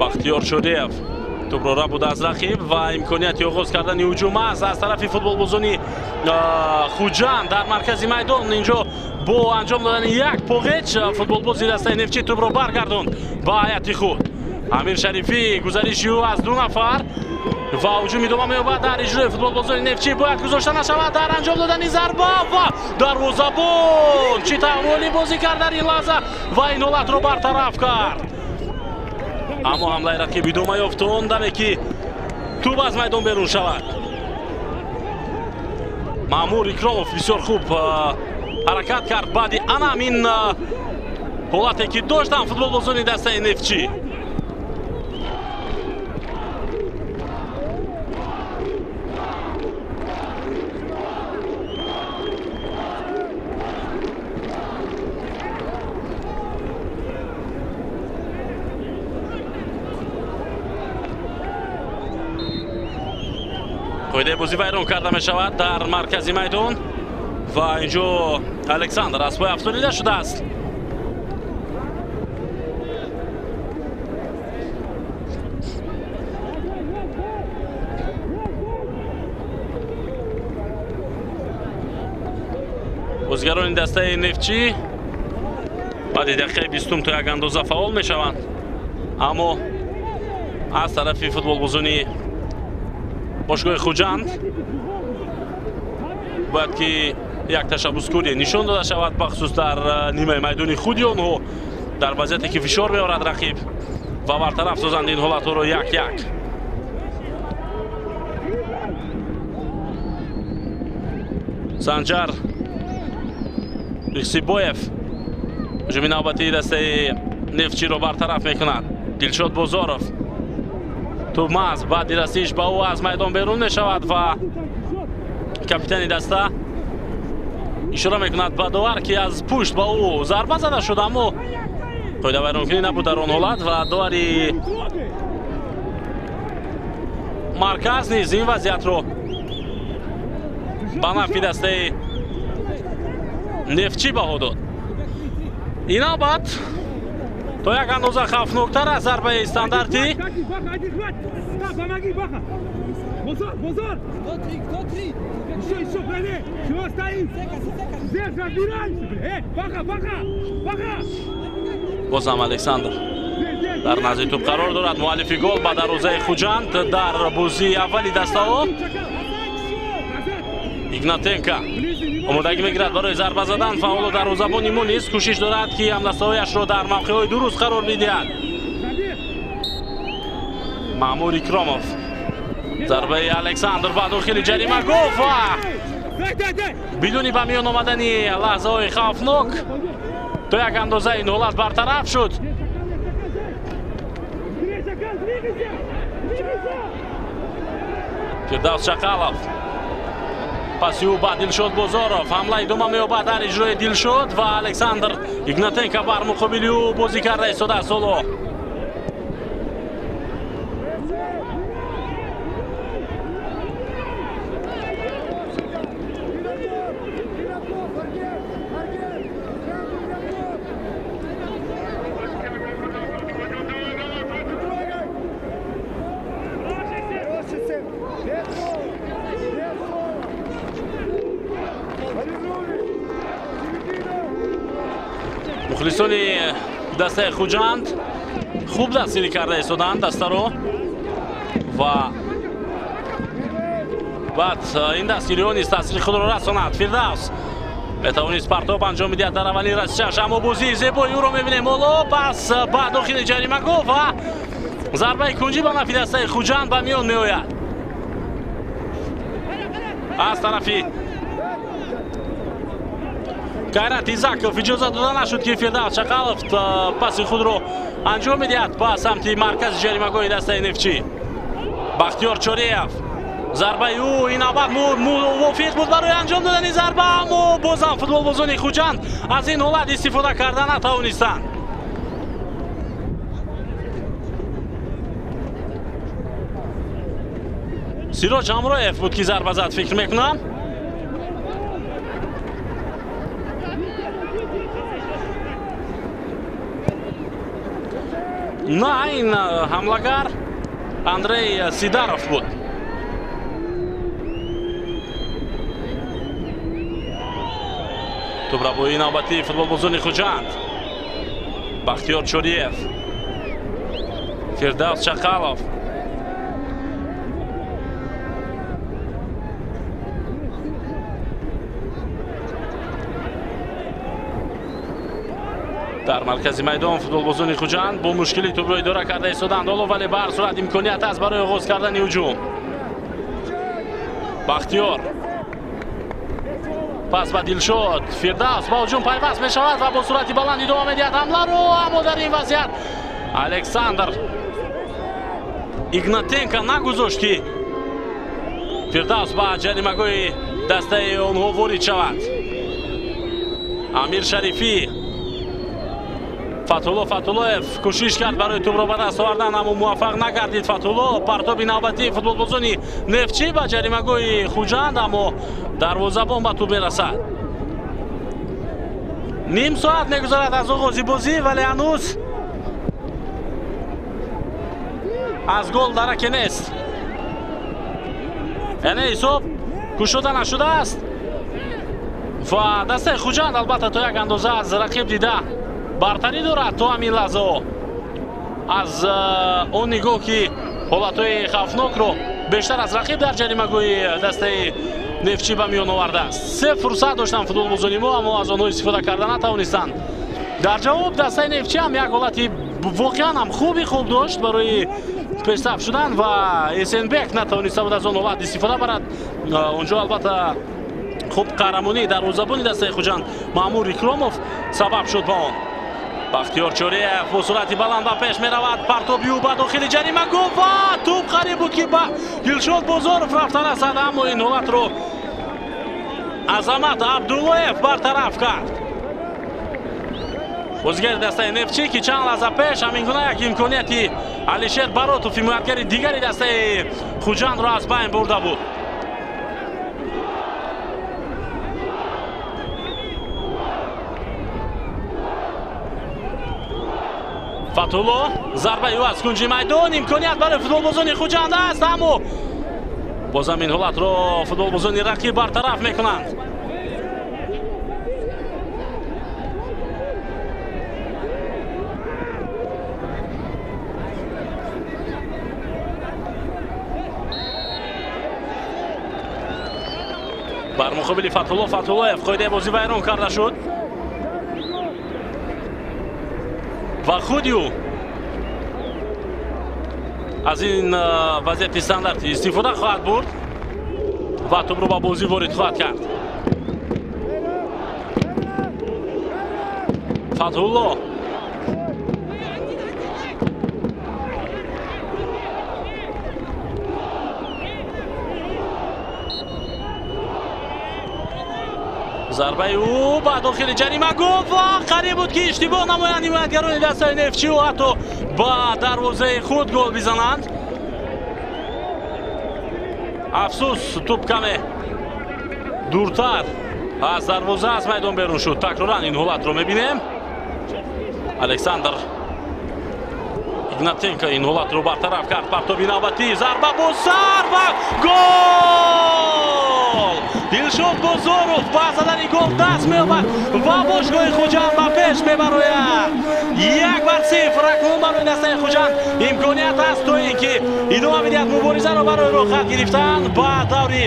Бахтиёр Шодиев тӯбро рабуд аз рақиб ва имконияти оғоз кардани ҳуҷум аст аз тарафи футболбозони Хуҷанд дар маркази майдон. Инҷо бо анҷом додани як поғеч футболбози дастаи Нефтчӣ тӯбро баргардонд ба ҳайати худ. Амир Шарифӣ гузариши ӯ аз 2 нафар ва ҳуҷум идома меёбад дар иҷрои футболбозони Нефтчӣ. Бояд гузошта нашавад дар анҷом додани зарба ва дарвозабон чӣ тавр олӣ бозӣ кард дар ин лаҳза ва ин ҳолатро бартараф кард. Аммо ҳамлаи рақиб идома ёфт он даме, ки тӯб аз майдон берун шавад. Маъмур Икромов бисёр хуб ҳаракат кард баъди ана ҳамин ҳолате ки доштанд футболбозони дастаи Нефтчӣ. Қоидаи бозӣ вайрон карда мешавад дар маркази майдон ва инҷо Александр аз пой афтонида шудааст. Бозигарони дастаи Нефтчӣ баъди дақиқаи 20 то як андоза фаъол мешаванд, аммо аз тарафи футболбозони бошгоҳи Хуҷанд бояд ки як ташаббускорӣ нишон дода шавад, бахусус дар нимаи майдони худи онҳо, дар вазъияте ки фишор меорад рақиб ва бартараф созанд ин ҳолатҳоро як-як. Санҷар Ихсибоев ҳуҷуми навбатии дастаи Нефтчиро бартараф мекунад. Дилшод Бозоров тӯбмаз баъди расиш ба ӯ аз майдон берун мешавад ва капитани даста ишора мекунад ба довар, ки аз пушт ба ӯ зарба зада шуд, аммо қоидавайронкунӣ набуд дар он ҳолат ва довари марказ низ ин вазъиятро ба нафъи дастаи Нефтчӣ баҳо дод. Ин навбат то як андоза хавфноктар аз зарбаи стандартӣ. Бозам Александр дар назди тӯб қарор дорад. Муаллифи гол ба дарвозаи Хуҷанд дар бозии аввали дастаҳо. Игнатенко омодагӣ мегирад барои зарба задан ва ҳоло дарвозабони мо низ кӯшиш дорад, ки ҳамдастаҳояшро дар мавқеъҳои дуруст қарор бидиҳад. Маъмур Икромов, зарбаи Александр ба дохили ҷаримагоҳ ва бидуни ба миён омадани лаҳзаҳои хавфнок то як андоза ин ҳолат бартараф шуд. Фирдавс Чақалов паси ӯ ба Дилшод Бозоров, ҳамла идома меёбад дар иҷрои Дилшод ва Александр Игнатенко бар муқобили ӯ бозӣ карда истодааст. Ҳоло мухлисони дастаи Хуҷанд хуб дастгирӣ карда истоданд дастаро ва баъд ин дастгириҳо низ таъсири худро расонад. Фирдавс метавонист партоб анҷом бидиҳад дар аввалин расишаш, аммо бозии зебои ӯро мебинем ҳоло. Пас ба дохили ҷаримагоҳ ва зарбаи кунҷӣ ба нафъи дастаи Хуҷанд ба миён меояд аз тарафи Кайрат Изаков. Иҷоза дода нашуд, ки Фирдавс Чақалов паси худро анҷом медиҳад ба самти маркази ҷаримагоҳи дастаи Нефтчӣ. Бахтиёр Чориев, зарбаи ӯ ин навбат мувофиқ буд барои анҷом додани зарба, аммо бозам футболбозони Хуҷанд аз ин ҳолат истифода карда натавонистанд. Сироҷ Ҳамроев буд, ки зарба зад, фикр мекунам. На, ин ҳамлагар Андрей Сидаров буд. Тӯбрабоии навбатии футболбозони Хуҷанд. Бахтиёр Чориев, Фирдавс Чақалов. Дар маркази майдон футболбозони Хуҷанд бо мушкилӣ тӯбро идора карда истоданд ҳоло, вале ба ҳар сурат имконият аст барои оғоз кардани ҳуҷум. Бахтиёр Пас ба Дилшод. Фирдавс ба ҳуҷум пайваст мешавад ва бо суръати баланд идома медиҳад ҳамларо, аммо дар ин вазъият Александр Игнатенко нагузошт, ки Фирдавс ба ҷаримагоҳи дастаи онҳо ворид шавад. Амир Шарифӣ. Фатулло Фатуллоев кӯшиш кард барои тӯбро ба даст овардан, аммо муваффақ нагардид. Фатулло партоби навбатии футболбозони Нефтчӣ ба ҷаримагоҳи Хуҷанд, аммо дарвозабон ба тӯб мерасад. Ним соат мегузарад аз оғози бозӣ, вале ҳанӯз аз гол дараке нест. Яъне ҳисоб кушода нашудааст ва дастаи Хуҷанд албатта то як андоза аз рақиб дида бартарӣ дорад то ҳамин лаҳзаҳо. Аз он нигоҳ, ки ҳолатҳои хавфнокро бештар аз рақиб дар ҷаримагоҳи дастаи Нефтчӣ ба миён овардааст. Се фурсат доштанд футболбозони мо, аммо аз онҳо истифода карда натавонистанд. Дар ҷавоб дастаи Нефтчӣ ҳам як ҳолати воқеан ҳам хуби хуб дошт барои пешсаф шудан ва Эсенбек натавониста буд аз он ҳолат истифода барад. Онҷо албатта хуб қаҳрамонии дарвозабони дастаи Хуҷанд Маъмур Икромов сабаб шуд ба он. Бахтиёр Чориев бо суръати баланд ба пеш меравад. Партоби ӯ ба дохили ҷаримагоҳ ва тӯб қариб буд, ки ба Дилшод Бозоров рафта расад, аммо ин ҳолатро Азамат Абдуллоев бартараф кард. Бозигари дастаи Нефтчӣ, ки чанд лаҳза пеш ҳамин гуна як имконияти Алишер Баротов, ҳимоятгари дигари дастаи Хуҷандро аз байн бурда буд. Фатулло зарбаи ӯ аз кунҷи майдон, имконият барои футболбозони Хуҷанд аст, аммо бозам ин ҳолатро футболбозони рақиб бартараф мекунанд. Бар муқобили Фатулло Фатуллоев қоидаи бозӣ вайрон карда шуд ва худи ӯ аз ин вазъияти стандартӣ истифода хоҳад бурд ва тӯбро ба бозӣ ворид хоҳад кард. Фатулло зарбаи ӯ ба дохили ҷаримагоҳ ва қариб буд, ки иштибоҳ намоянд ҳимоятгарони дастаи Нефтчӣ ва ҳатто ба дарвозаи худ гол бизананд. Афсӯс, тӯб каме дуртар аз дарвоза аз майдон берун шуд. Такроран ин ҳолатро мебинем. Александр Игнатенко ин ҳолатро бартараф кард. Партоби навбатӣ, зарба бо сар ва гол! Дилшод Бозоров ба задани гол даст меёбад ва бошгоҳи Хуҷанд ба пеш мебарояд. 1-0 акнун барои дастаи Хуҷанд имконият аст то ин ки идома бидиҳад муборизаро барои роҳхат гирифтан ба даври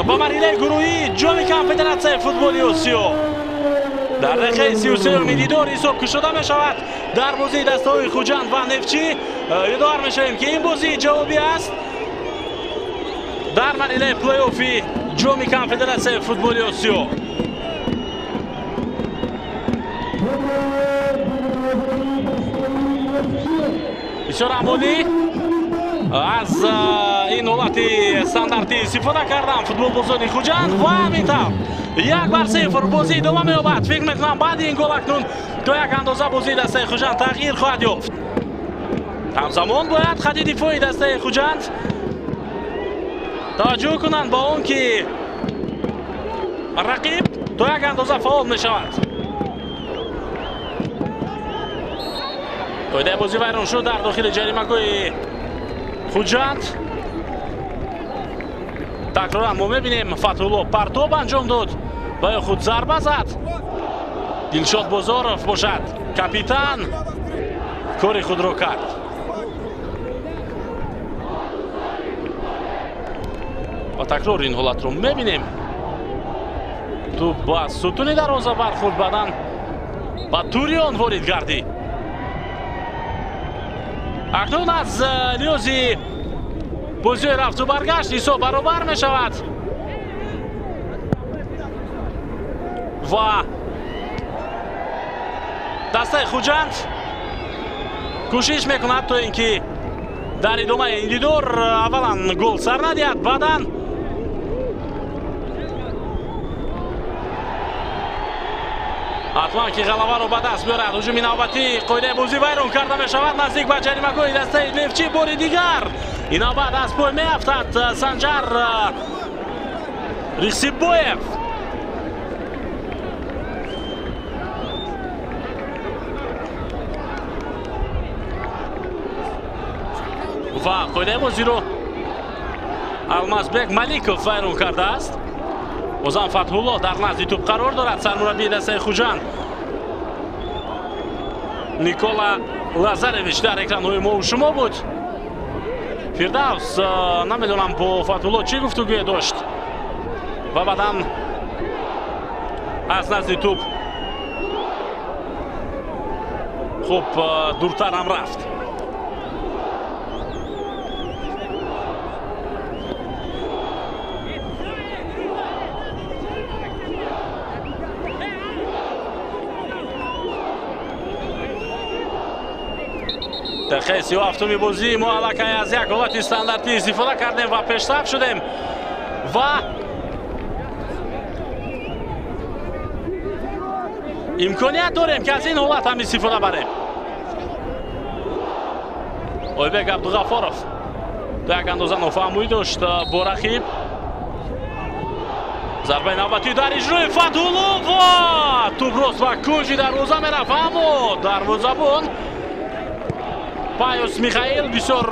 ба марҳилаи гурӯҳии ҷоми конфедератсияи футболи Осиё. Дар дақиқаи 33-уми дидор ҳисоб кушода мешавад дар бозии дастаҳои Хуҷанд ва Нефтчӣ. Ёдовар мешавем, ки ин бозӣ ҷавобӣ аст дар марҳилаи плей-оффи ҷоми конфедератсияи футболи Осиё. Бисёр амолӣ аз ин ҳолати стандартӣ истифода кардам футболбозони Хуҷанд ва ҳамин тавр 1-0 бозӣ идома меёбад. Фикр мекунам, баъди ин гол акнун то як андоза бозии дастаи Хуҷанд тағйир хоҳад ёфт. Ҳамзамон бояд хати дифои дастаи Хуҷанд таваҷҷӯҳ кунанд ба он, ки рақиб то як андоза фаъол мешавад. Қоидаи бозӣ вайрон шуд дар дохили ҷаримагоҳи Хуҷанд. Такроран мо мебинем, Фатулло партоб анҷом дод ва ё худ зарба зад. Дилшод Бозоров бошад капитан кори худро кард. Ва такрор ин ҳолатро мебинем. Тӯб ба сутуни дарвоза бархӯрд, баъдан ба тури он ворид гардид. Акнун аз лиҳози бозиҳои рафту баргашт ҳисоб баробар мешавад. Ва дастаи Хуҷанд кӯшиш мекунад, то ин ки дар идомаи ин дидор аввалан гол сар надиҳад, баъдан ҳатман ки ғалабаро ба даст биёрад. Ҳуҷуми навбатӣ, қоидаи бозӣ вайрон карда мешавад наздик ба ҷаримагоҳи дастаи Нефтчӣ. Бори дигар ин навбат аз пой меафтад Санҷар Рихсибоев. Ва қоидаи бозиро Алмазбек Маликов вайрон кардааст. Бозам Фатҳулло дар назди тӯб қарор дорад. Сармураббии дастаи Хуҷанд Никола Лазаревич дар экранҳои мо шумо буд. Фирдавс, намедонам бо Фатҳулло чӣ гуфтугӯе дошт ва баъдан аз назди тӯб хуб дуртар ҳам рафт. Дақиқаи 37-уми бозӣ мо аллакай аз як ҳолати стандартӣ истифода кардем ва пешрафт шудем ва имконият дорем, ки аз ин ҳолат ҳам истифода барем. Ойбек Абдуғафоров то як андоза нофаҳмоӣ дошт бо рақиб. Зарбаи навбатӣ дар иҷрои Фатҳулло ва тӯб рост ба кунҷи дарвоза мерафт, аммо дарвозабон Пайус Михаил бисёр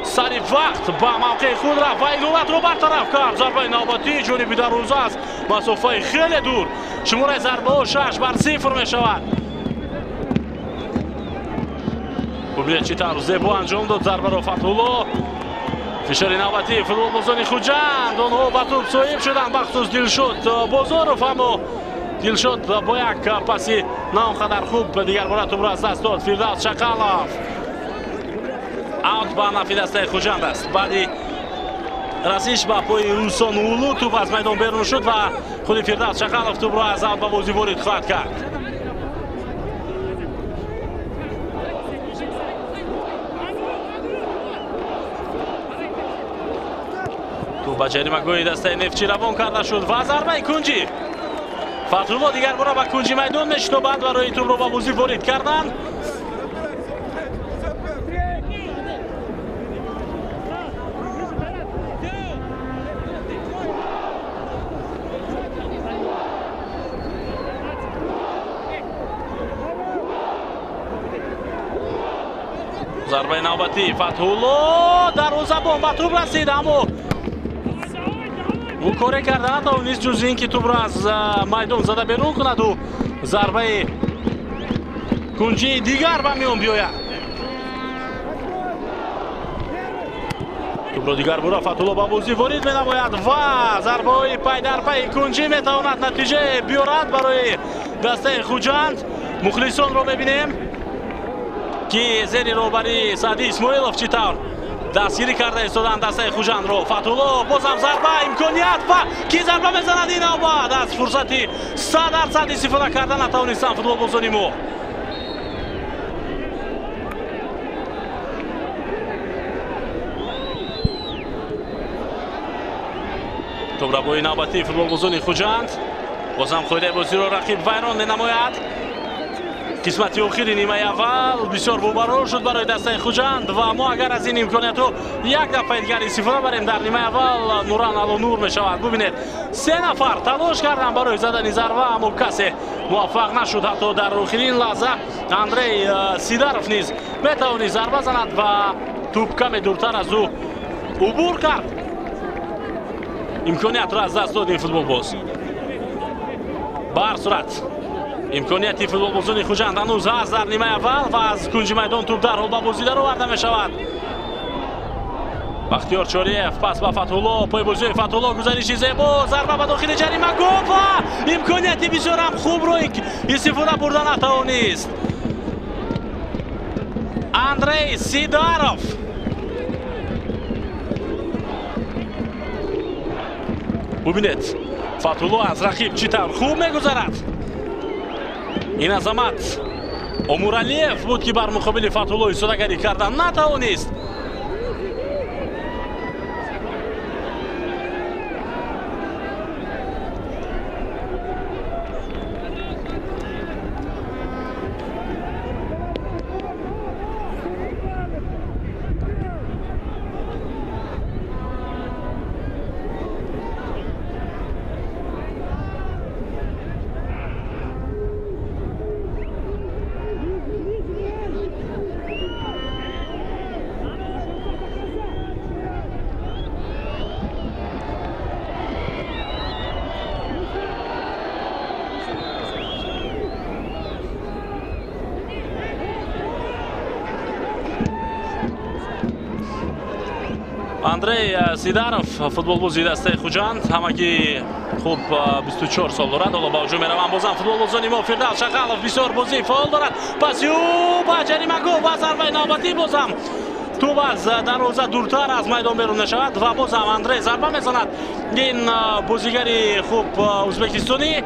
сари вақт ба мавқеи худ рафт ва ин ҳолатро бартараф кард. Зарбаи навбатӣ ҷониби дарвоза аст, масофаи хеле дур. Шумораи зарбаҳо 6-0 мешавад. Бубинед, чӣ тавр зебо анҷом дод зарбаро Фатҳулло. Фишори навбатии футболбозони Хуҷанд, онҳо ба тӯб соҳиб шуданд, бахусус Дилшод Бозоров, аммо Дилшод бо як паси на он қадар хуб дигар бора тӯбро аз даст дод. Фирдавс Шақалов, аут ба нафи дастаи Хуҷанд аст. Баъди расиш ба пои Русон Улу тӯб аз майдон берун шуд ва худи Фирдавс Шақалов тӯбро аз аут ба бозӣ ворид хоҳад кард. Тӯб ба ҷаримагоҳи дастаи Нефтчӣ равон карда шуд ва зарбаи кунҷӣ. Фатҳулло дигар бора ба кунҷи майдон мешитобад барои тӯбро ба бозӣ ворид кардан. Зарбаи навбатӣ Фатҳулло, дарвозабон ба тӯб расид, аммо ӯ коре карда натавонист ҷуз ин ки тӯбро аз майдон зада берун кунаду зарбаи кунҷии дигар ба миён биёяд. Тӯбро дигар бора Фатҳулло ба бозӣ ворид менамояд ва зарбаҳои пайдарпайи кунҷӣ метавонад натиҷа биёрад барои дастаи Хуҷанд. Мухлисонро мебинем, ки зери роҳбарии Саъди Исмоилов чӣ тавр дастгирӣ карда истоданд дастаи Хуҷандро. Фатҳулло бозам зарба, имконият ва ки зарба мезанад ин навбат аз фурсати 100% истифода карда натавонистанд футболбозони мо. Тӯбрабои навбатии футболбозони Хуҷанд, бозам қоидаи бозиро рақиб вайрон менамояд. Қисмати охири нимаи аввал бисёр бобарор шуд барои дастаи Хуҷанд ва мо агар аз ин имкониятҳо як дафъаи дигар истифода барем, дар нимаи аввал нуран алонур мешавад. Бубинед, се нафар талош карданд барои задани зарба, аммо касе муваффақ нашуд. Ҳатто дар охирин лаҳза Андрей Сидаров низ метавонист зарба занад ва тӯб каме дуртар аз ӯ убур кард. Имкониятро аз даст дод ин футболбоз. Ба ҳар сурат имконияти футболбозони Хуҷанд ҳанӯз ҳаст дар нимаи аввал ва аз кунҷи майдон тӯб дарҳол ба бозӣ дароварда мешавад. Бахтиёр Чориев пас ба Фатҳулло, пойбозии Фатҳулло, гузариши зебо, зарба ба дохили ҷаримагоҳ ва имконияти бисёрам хубро истифода бурда натавонист Андрей Сидаров. Бубинед, Фатҳулло аз рақиб чӣ тавр хуб мегузарад. Ин Азамат Омуралиев буд, ки бар муқобили Фатҳулло истодагарӣ кардан натавонист. Андрей Сидаров, футболбози дастаи Хуҷанд, ҳамагӣ хуб 24 сол дорад. Ҳоло ба ҳуҷум мераванд бозам футболбозони мо. Фирдавс Шағалов бисёр бозии фаъол дорад. Паси ӯ ба ҷаримагоҳ ва зарбаи навбатӣ бозам тӯб аз дарвоза дуртар аз майдон берун мешавад ва бозам Андрей зарба мезанад. Ин бозигари хуб ӯзбекистонӣ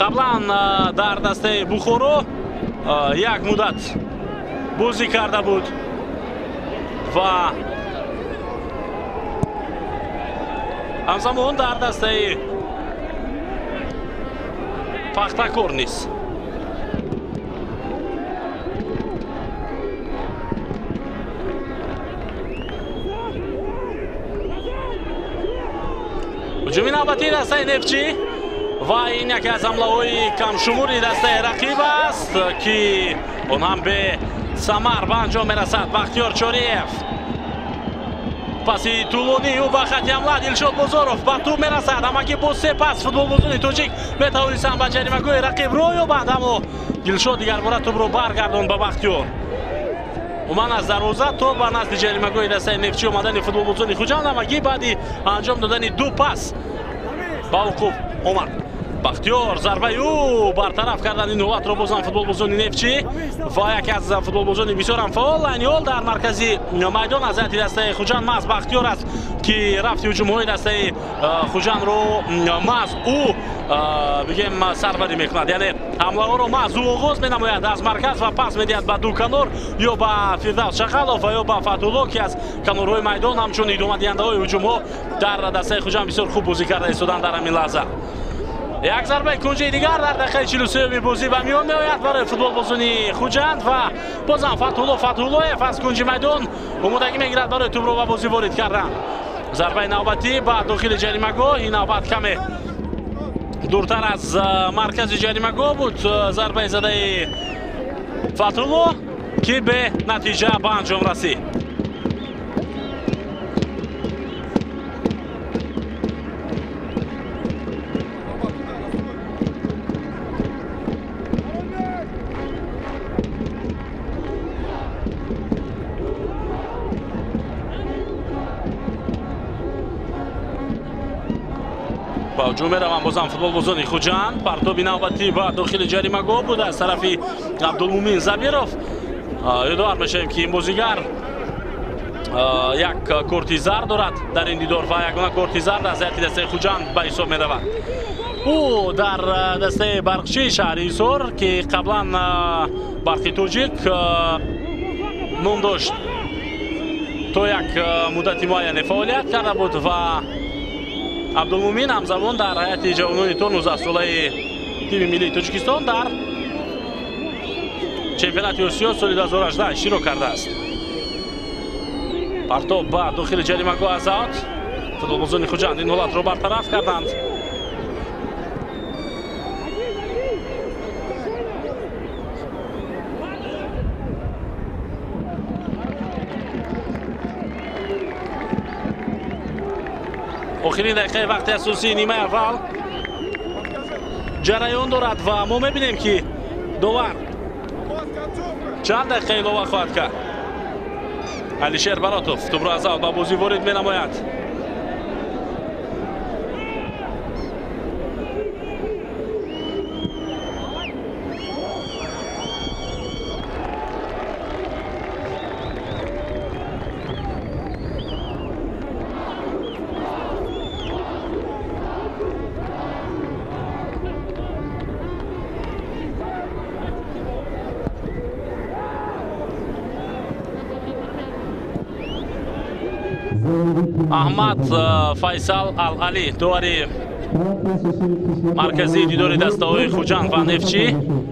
қаблан дар дастаи Бухоро як муддат бозӣ карда буд ва ҳамзамон дар дастаи Пахтакор низ. Ҳуҷуми навбатии дастаи Нефтчӣ ва ин яке аз ҳамлаҳои камшумури дастаи рақиб аст, ки он ҳам бе самар ба анҷом мерасад. Бахтиёр Чориев паси тӯлонӣ ӯ ба хати ҳамла, Дилшод Бозоров ба тӯб мерасад. Ҳамагӣ бо се пас футболбозони тоҷик метавонистанд ба ҷаримагоҳи рақиб роҳ ёбанд, аммо Дилшод дигарбора тӯбро баргардонд ба Бахтиёр. Уман аз дарвоза то ба назди ҷаримагоҳи дастаи Нефтчӣ омадани футболбозони Хуҷанд ҳамагӣ баъди анҷом додани ду пас ба вуқуф омад. Бахтиёр зарбаи ӯ бартараф кардан ин ҳолатро бозам футболбозони Нефтчӣ ва яке аз футболбозони бисёрам фаъол айни ҳол дар маркази майдон аз ҳайати дастаи Хуҷанд маҳз Бахтиёр аст, ки рафти ҳуҷумҳои дастаи Хуҷандро маҳз ӯ бигем сарварӣ мекунад, яъне ҳамлаҳоро маҳз ӯ оғоз менамояд аз марказ ва пас медиҳад ба ду канор, ё ба Фирдавс Шағалов ва ё ба Фатҳулло, ки аз канорҳои майдон ҳамчун идомадиҳандаҳои ҳуҷумҳо дар дастаи Хуҷанд бисёр хуб бозӣ карда истоданд дар ҳамин лаҳза. Як зарбаи кунҷии дигар дар дақиқаи 43-уми бозӣ ба миён меояд барои футболбозони Хуҷанд ва бозам Фатҳулло Фатҳуллоев аз кунҷи майдон омодагӣ мегирад барои тӯбро ба бозӣ ворид кардан. Зарбаи навбатӣ ба дохили ҷаримагоҳ, ин навбат каме дуртар аз маркази ҷаримагоҳ буд зарбаи задаи Фатҳулло, ки бе натиҷа ба анҷом расид. Ба ҳуҷум мераванд бозам футболбозони Хуҷанд. Партоби навбатӣ ба дохили ҷаримагоҳ буд аз тарафи Абдулмумин Забиров. Ёдовар мешавем, ки ин бозигар як корти зар дорад дар ин дидор ва ягона корти зар аз ҳайати дастаи Хуҷанд ба ҳисоб меравад. Ӯ дар дастаи Барқчии шаҳри Ҳисор, ки қаблан Барқи Тоҷик ном дошт, то як муддати муайяне фаъолият карда буд ва Абдулмумин ҳамзамон дар ҳайати ҷавонони то 19-солаи тими миллии Тоҷикистон дар чемпионати Осиё соли 2018 иштирок кардааст. Партоб ба дохили ҷаримагоҳ аз аут. Футболбозони Хуҷанд ин ҳолатро бартараф карданд. Охирин дақиқаи вақти асосии нимаи аввал ҷараён дорад ва мо мебинем, ки довар чанд дақиқа илова хоҳад кард. Алишер Баротов тӯбро аз аут ба бозӣ ворид менамояд. Аҳмад Файсал Ал-Али, довари марказии дидори дастаҳои Хуҷанд ва Нефтчӣ,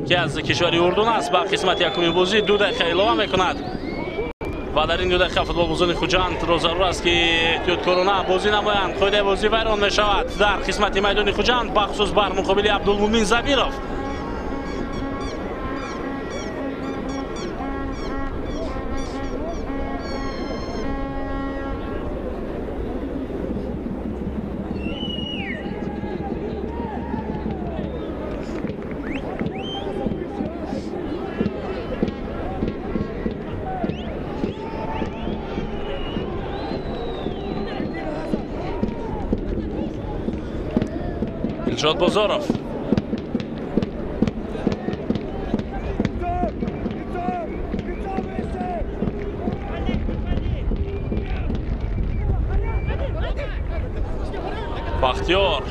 ки аз кишвари Урдун аст, ба қисмати якуми бозӣ 2 дақиқа илова мекунад ва дар ин 2 дақиқа футболбозони Хуҷандро зарур аст, ки эҳтиёткорона бозӣ намоянд. Қоидаи бозӣ вайрон мешавад дар қисмати майдони Хуҷанд, бахусус бар муқобили Абдулмумин Забиров. Дилшод Бозоров. Бахтиёр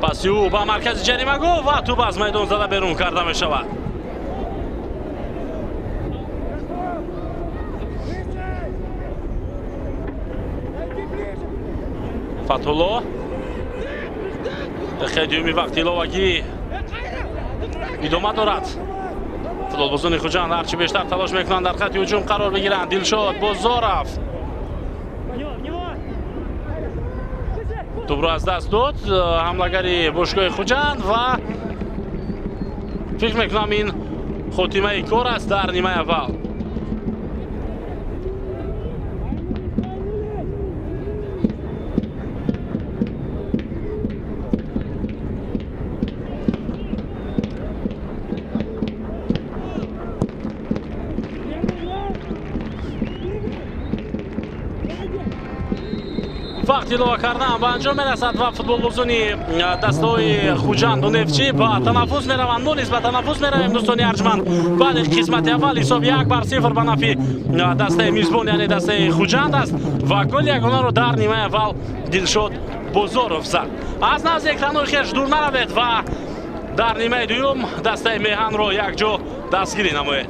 паси ӯ ба маркази ҷаримагоҳ ва тӯб аз майдон зада берун карда мешавад. Фатҳулло дақиқаи дуюми вақти иловагӣ идома дорад. Футболбозони Хуҷанд ҳарчи бештар талош мекунанд дар хати ҳуҷум қарор бигиранд. Дилшод Бозоров тӯбро аз даст дод ҳамлагари бошгоҳи Хуҷанд ва фикр мекунам ин хотимаи кор аст дар нимаи аввал. Вақт илова кардан ба анҷом мерасад ва футболбозони дастаҳои Хуҷанду Нефтчӣ ба танаффус мераванд. Мо низ ба танаффус меравем, дӯстони арҷманд. Баъди қисмати аввал ҳисоб 1-0 ба нафи дастаи мизбон, яъне дастаи Хуҷанд аст ва голи ягонаро дар нимаи аввал Дилшод Бозоров зад. Аз назди экранҳои хеш дур наравед ва дар нимаи дуюм дастаи меҳанро якҷо дастгирӣ намоед.